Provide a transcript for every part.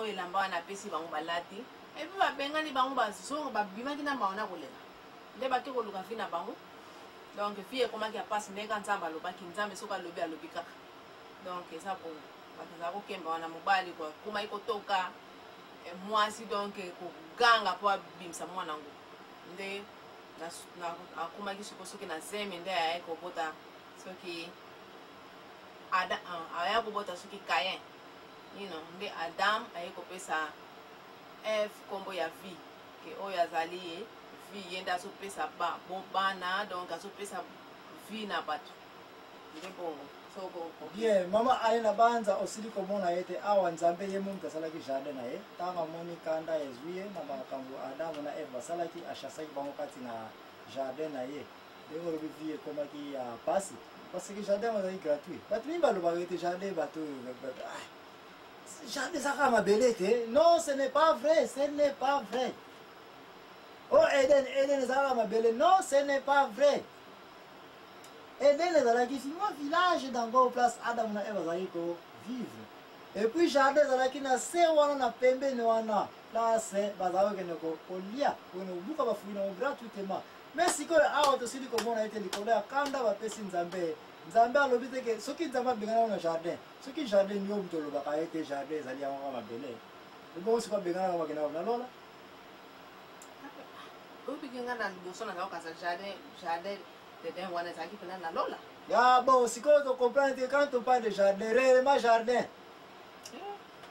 Elamba wana apesi bango balati, et puis babengani bango, bazonga, babimaki na mawa na kolela, nde bake koluka vie na bango. Donc vie ekomaki ya pasi, ndenge kaka Nzambe alobaki. Nzambe soki alobi, alobi kaka. Donc eza bongo, bato ezala kokemba wana, mobali akomaki kotoka mwasi, donc koganga mpo abimisa mwana yango. Nde akomaki siko soki na zemi, nde ayaki kobota soki aya kobota soki Caïn. Nde Adam aye kopesa Eve nkombo ya vie, ke oyo azali ye vie, ye nde azopesa bana, donc azopesa vie na bato, nde bongo. Bien, mama ale na banza osili komona ye te awa Nzambe ye moto asalaki jardin na ye. Ntango amoni kanda ezwi ye na makambo Adamu na Eve basalaki, achassaki bango kati na jardin na ye. Ndenge olobi, vie ekomaki ya pasi parce que jardin ezalaki gratuit. Bato mingi balobaka ete jardin, bato oyo, jardin eza kaka mabele te. Non, ce n'est pas vrai, ce n'est pas vrai. Oh, Eden, Eden eza kaka mabele. Non, ce n'est pas vrai. Eden ezalaki mwa village dango, place Adamu na Eve azalaki kovivre, et puis jardin ezalaki na se wana, na pembeni wana, place bazalaki kokende kolia, kokende kobuka bafruits nango gratuitement. Mais sikoyo awa tosili komona ete likolo ya kanda bapesi Nzambe, Nzambe alobi te ke soki Nzambe abengana na jardin, soki jardin yo moto olobaka ete jardin ezali yango kaka mabele, ebongo sikoyo abengana bakenda na lola? Oyebiki, nga na liboso nazalaka jardin, jardin d'Eden wana ezalaki mpena na lola. Ya bon, sikoyo tocomprendre te. Quand on parle de jardin, réellement jardin,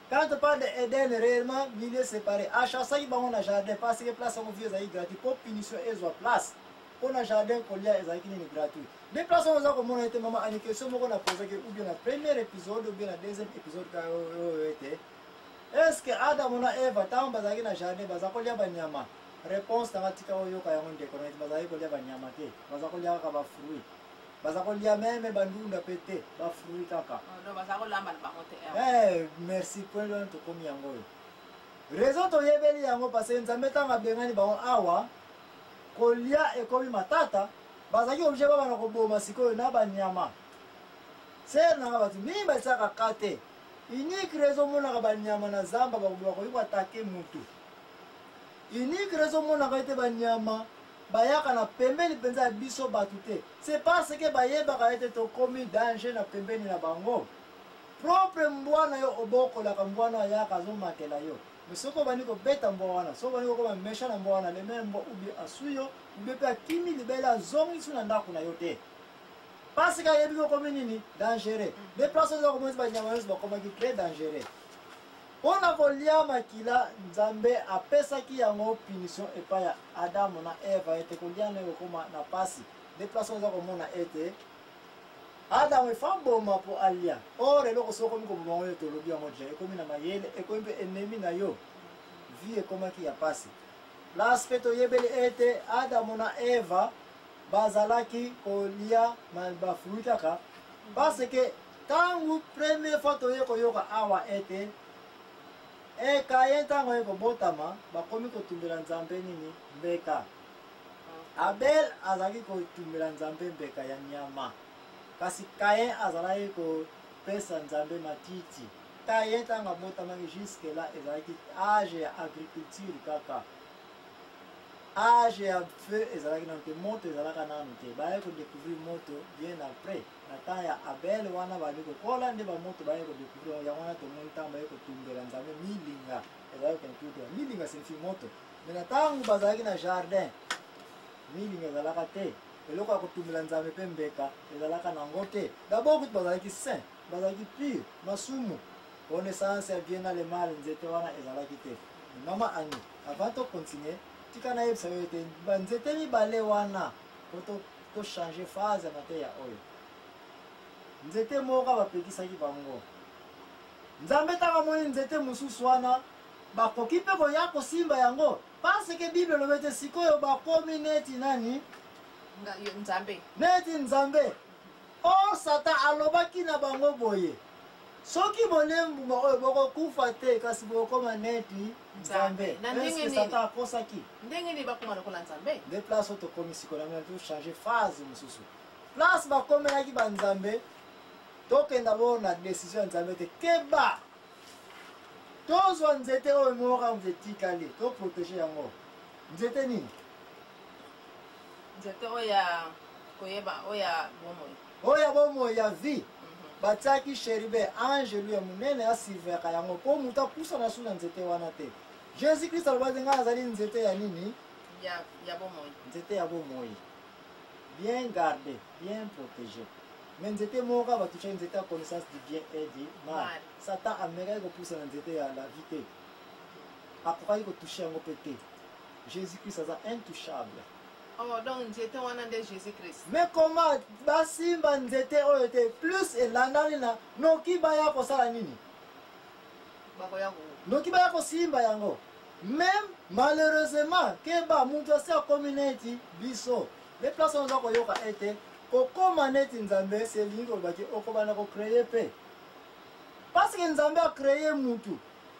quand on parle de Eden, réellement milieu séparé, achassaki bango na jardin parce que place yango vie ezalaki gratuit, mpo punition ezwa place, mpo na jardin kolia ezalaki nini? Gratuit. Nde place yango oza komona ete, mama Ani, question moko na posaki ou bien na premier épisode ou bien na deuxième épisode oyo, ete est ce que Adamu na Eva, ntango bazalaki na jardin, baza kolia banyama? Réponse nanga, tika oyoka yango, ndeko na ete bazalaki kolia banyama te, baza kolia kaka bafruit, baza kolia même bandunda mpe te, bafruit kaka. Baza kolamba na bango te. Merci. Point wana tokomi yango oyo, raison toyebeli yango, parce que Nzambe ntango abengani bango awa, kolia ekomi matata, bazalaki obligé babana koboma sikoyo na banyama. Sere nanga, bato mingi batiaka ka te. Unique raison omonaka banyama na zamba bakoki koattaquer mutu, unique raison omonaka ete banyama bayaka na pembeni mpenza ya biso bato te, c'est parce que bayebaka ete tokomi danger na pembeni na bango. Propre mbwa na yo, obokolaka mbwa na, ayaka azomatela yo, mais soki obandi kobeta mbwa wana, soki obandi kokoma méchant na mbwa wana, le même mbwa ou bien asui yo, ou bien mpe akimi libele, azongisi na ndako na yo te, parce que ayebi kokomi nini? Dangereux. Nde place oza komoni banyama nyonso bakomaki très dangereux mpo na kolia makila. Nzambe apesaki yango punition epai ya Adamu na Eva ete kolia na ekokoma na pasi. Nde place oza komona ete Adamu efa boma mpo alia. Or eloko soki okomi koboma, oyo tolobi yango déjà, ekomi na mayele, ekomi mpe ennemi na yo. Vie ekomaki ya pasi. Place mpe toyebeli ete Adamu na Eva bazalaki kolia bafruit kaka, parce que ntango première fois toye koyoka awa ete Kayen ntango aye kobotama, bakomi kotumbela Nzambe nini? Mbeka. Abel azalaki kotumbela Nzambe mbeka ya nyama, kasi Kayen azalaki kopesa Nzambe matiti. Kayen ntango abotamaki, jusque là ezalaki âge ya agriculture kaka, âge ya feu ezalaki nano te, moto ezalaka nano te. Bayaki kodécouvrir moto bien après, na temps ya Abel wana bali kokola, nde bamoto bayaki kodécouvrir yango. Wana tomoni ntango bayaki kotumbela Nzambe milinga, ezalaki kointroduire milinga, signifie moto. Mais na ntango bazalaki na jardin, milinga ezalaka te, eloko ya kotumbela Nzambe mpe mbeka ezalaka nango te. D'abord kutu bazalaki saint, bazalaki pure, masumu, connaissance ya bien na le mal, nzete wana ezalaki te. Mama Ani, avant tocontinue, tika nayebisa yo ete banzete mibale wana, po tochange phase ya mateya oyo, nzete moko bapekisaki bango. Nzambe ntango amoni nzete mosusu wana, bakoki mpe koya kosimba yango, parce que Bible elobi ete sikoyo bakomi neti nani? Nzambe. Neti Nzambe. Or Satan alobaki na bango boye: soki bolie mbuma oyo, bokokufa te, kasi bokokoma neti Nzambe. Na ndenge nini? Satan akosaki. Ndenge nini bakoma lokola Nzambe? Nde place oyo tokomi sikoyo, na tochange phase mosusu. Place bakomelaki banzambe, tokenda bo na décision ya Nzambe te. Keba. Tozwa nzete oyo moko kaka moto etikali, toprotege yango. Nzete nini? Nzete oyo ya koyeba, oyo ya bomoi. Oyo ya bomoi ya vie. Batiaki chérubin, angelu ya monene, asurveillaka yango mpo moto apusana su na nzete wana te. Jésus Christ alobaki: ngai azali nzete ya nini? Ya bomoi. Nzete ya bomoi, bien gardé, bien protégé. Mais nzete moko kaka batouchaki, nzete ya connaissance du bien et du mal. Mal. Satan amekaki kopusa na nzete ya la vie te, akokaki kotouche yango mpe te. Jésus Christ aza intouchable. Oh, donc nzete wana nde Jésus Christ. Mais comment basimba nzete oyo te? Plus elandani na noki baya kosala nini? Bakoya ko Noki baya kosimba yango même. Malheureusement, keba, moto asi akomi neti biso. Le place wana oza koyoka ete kokóma neti Nzambe, selingi kolobaki okobanda kocréer mpe, parce que Nzambe acréer mutu.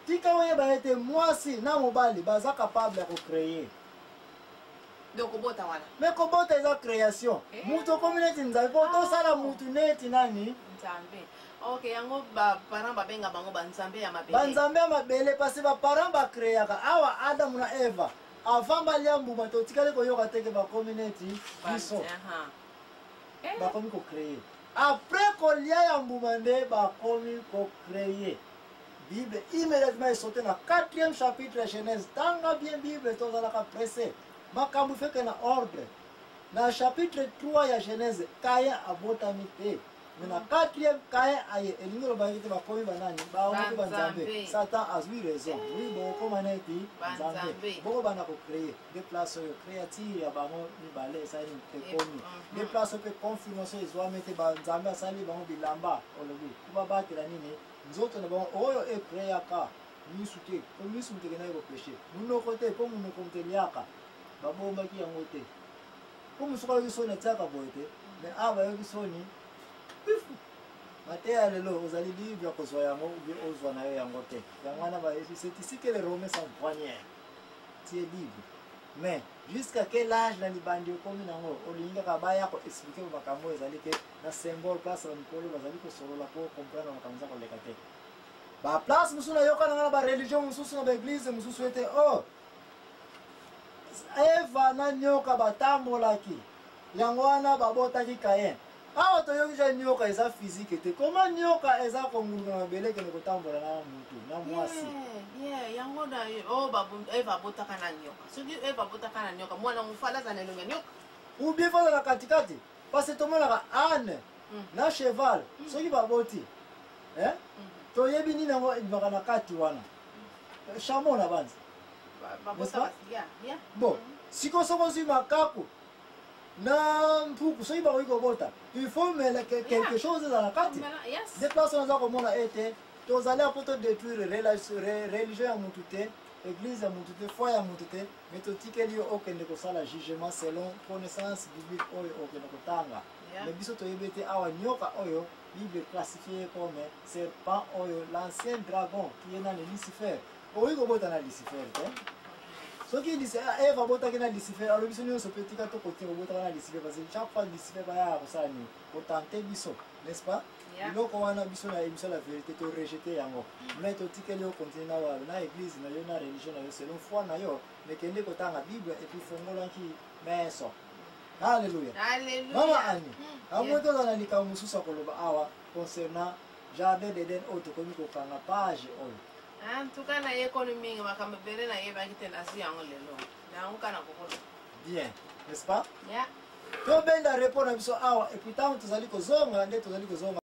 Tika oyeba ete mwasi na mobali baza capable ya kocréer. Donc kobota wana. Mais kobota eza création. Eh. Mutu okomi neti Nzambe mpo tosala mutu neti nani? Nzambe. Ok, yango baparent babenga bango banzambe ya mabele. Banzambe ya mabele, parce baparent bacréaka. Awa Adamu na Eva, avant balia mbuma, totikali koyoka teke bakomi neti biso. Aha. Eh, Bakomi kocréer après kolia ya mbuma, nde bakomi kocréer. Bible immédiatement esaute na 4e chapitre ya Genèse. Tanga bien Bible, tozalaka pressé, makambo feke na ordre. Na chapitre 3 ya Genèse, Kayen abotami te, mais na 4e, Kayen aye. Elingi olobaki te bakomi banani? Baomoki banzambe. Banzambe. Satan azwi raison: oui, bokokoma neti Nzambe. Banzambe. Bokobanda kocréer. Nde place oyo créature ya bango mibale esali ekomi. Nde place oyo mpe confirmation ezwami ete banzambe asali bango bilamba, olobi mpo babatela nini? Nzoto na bango oyo ecréaka. Misu te, mpo misu moto ekendaki kopêcher. Monoko te, mpo monoko moto eliaka. Babombaki yango te, mpo mosuku ayoki soni, atiaka boye te. Mais awa bayoki soni. Pifu mateya ya lelo, ozali libre ya kozwa yango ou bien ozwa na yo yango te. Yango wana c'est ici que les Romains s'empoignèrent. Tu es libre, mais jusqu'à quel âge na libandi okomi nango olingi kaka baya koexpliquer makambo oyo ezali ke na symbole? Place ya mikolo bazali kosolola po comprendre makambo eza koleka te. Baplace mosusu nayoka nanga na bareligion mosusu, na baeglise mosusu, ete o Eva na nyoka batambolaki, yango wana babotaki Kayen. Awa toyoki ja nyoka eza physique te. Koma nyoka eza konguluka na mabele, ekende kotambola na mutu na mwasi? Yeah, yango na oyo Eva abotaka na nyoka. Soki Eva abotaka na nyoka, mwana mofala aza na elongi ya nyoka. Ou bien fanda na katikati, parce tomonaka âne na cheval soki baboti, eh? Toyebi nini yango ebimaka na kati wana? Chameau na banzi. N'est-ce pas? Babotaka ya. Bon, sikoyo soki ozwi makaku na mpuku, soki bakoki kobota, il faut mela quelque chose eza na kati. Yes. Nde place wana oza komona ete tozali apo todétruire religion ya mutu te, église ya mutu te, foi ya mutu te, mais totikeli yo okende kosala jugement selon connaissance biblique oyo okende kotanga. Mais biso toyebi ete awa nyoka oyo Bible classifie comme serpent oyo, l'ancien dragon qui est nani? Lucifer. Okoki kobota na Lucifer te. Soki Eva abotaki na Lucifer, alobi biso nyonso mpe tika tokotinga kobotaka na Lucifer, parce que chaque fois Lucifer bayaka kosala nini? Kotenter biso, n'est-ce pas? Yeah. Biloko wana, biso na émission la vérité torejeter yango, mais totikeli yo continue na na église na yo, na religion na yo, selon foi na yo. Mais kende kotanga Bible et puis fongolaki meso. Alléluia. Alléluia. Mama Ani, amoi toza na likambo mosusu ya koloba awa concernant jardin d'Eden oyo tokomi kokanga page oyo. En tout cas, nayekoli mingi, makambo ebele nayebaki te, nazwi yango lelo. Yango kaka na kokolo. Bien, n'est-ce pas? Ya. Tobenda repos na biso awa, et puis ntango tozali kozonga nde tozali kozonga.